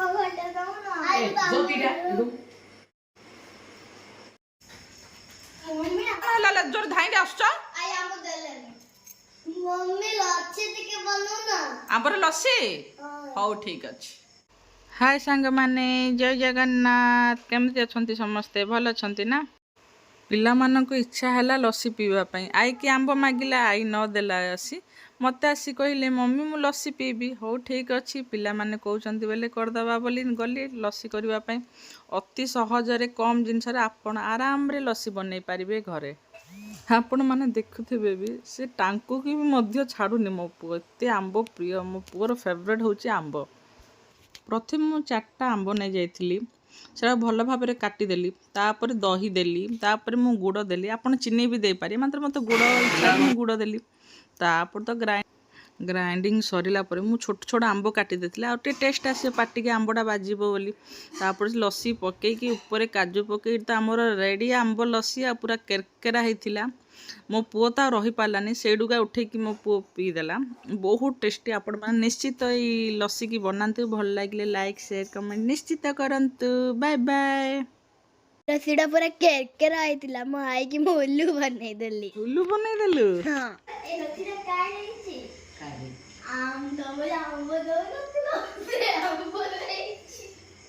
ଆମ୍ବ ଖଟା ଦଉନ। ଜ୍ୟୋତିଟା। ମମ୍ମି। ହେଲା ହେଲା, ଜୋରେ ଧାଇଁକି ଆସୁଛ। I, ଆମ୍ବ ଦେଲେନି। ମମ୍ମି, ଲସି ଟିକେ ବନଉନ। ଆମ୍ବର ଲସି? ହଉ, ଠିକ ଅଛି। ହାଏ ସାଙ୍ଗମାନେ, ଜୟ ଜଗନ୍ନାଥ। କେମିତି ଅଛନ୍ତି ସମସ୍ତେ? ଭଲ ଅଛନ୍ତି ନା? ପିଲାମାନଙ୍କୁ ଇଚ୍ଛା ହେଲା ଲସି ପିଇବା ପାଇଁ। ଆଇକି ଆମ୍ବ ମାଗିଲା, ଆଈ ନ ଦେଲା। ଆସି ମୋତେ ଆସି କହିଲେ, "ମମ୍ମି, ମୁଁ ଲସି ପିଇବି।" ହଉ, ଠିକ୍ ଅଛି, ପିଲାମାନେ କହୁଛନ୍ତି ବୋଲେ କରିଦେବା ବୋଲି ଗଲି ଲସି କରିବା ପାଇଁ। ଅତି ସହଜରେ କମ୍ ଜିନିଷରେ ଆପଣ ଆରାମରେ ଲସି ବନେଇ ପାରିବେ ଘରେ। ଆପଣମାନେ ଦେଖୁଥିବେ ବି, ସେ ଟାଙ୍କୁକି ବି ମଧ୍ୟ ଛାଡ଼ୁନି। ମୋ ପୁଅ ଏତେ ଆମ୍ବ ପ୍ରିୟ। ମୋ ପୁଅର ଫେଭରେଟ୍ ହେଉଛି ଆମ୍ବ। ପ୍ରଥମେ ମୁଁ ଚାରିଟା ଆମ୍ବ ନେଇଯାଇଥିଲି। ସେଟା ଭଲ ଭାବରେ କାଟିଦେଲି। ତାପରେ ଦହି ଦେଲି, ତାପରେ ମୁଁ ଗୁଡ଼ ଦେଲି। ଆପଣ ଚିନି ବି ଦେଇପାରିବେ, ମାତ୍ର ମୋତେ ଗୁଡ଼ ଇଚ୍ଛା, ମୁଁ ଗୁଡ଼ ଦେଲି। ତାପରେ ତ ଗ୍ରାଇଣ୍ଡିଙ୍ଗ ସରିଲା ପରେ ମୁଁ ଛୋଟ ଛୋଟ ଆମ୍ବ କାଟି ଦେଇଥିଲି, ଆଉ ଟିକେ ଟେଷ୍ଟ ଆସିବ, ପାଟିକି ଆମ୍ବଟା ବାଜିବ ବୋଲି। ତାପରେ ଲସି ପକେଇକି, ଉପରେ କାଜୁ ପକେଇକି ତ ଆମର ରେଡ଼ି ଆମ୍ବ ଲସି। ଆଉ ପୁରା କେରକେରା ହେଇଥିଲା। ମୋ ପୁଅ ତ ଆଉ ରହିପାରିଲାନି, ସେଇଠୁକା ଉଠେଇକି ମୋ ପୁଅ ପିଇଦେଲା। ବହୁତ ଟେଷ୍ଟି। ଆପଣମାନେ ନିଶ୍ଚିତ ଏଇ ଲସିକି ବନାନ୍ତୁ। ଭଲ ଲାଗିଲେ ଲାଇକ୍, ସେୟାର, କମେଣ୍ଟ ନିଶ୍ଚିତ କରନ୍ତୁ। Bye bye. ଲସିଟା ପୁରା କେରକେରା ହେଇଥିଲା। ମୋ ଆଇକି ମୁଁ ଉଲ୍ଲୁ ବନେଇଦେଲି। ଉଲ୍ଲୁ ବନେଇଦେଲୁ? ହଁ। ଏ ଲସିଟା କାଇଁ ହେଇଛି? ଆମ୍ ତମେ ଆମ୍ବ ଦଉନଥିଲ, ସେ ଆମ୍ବ।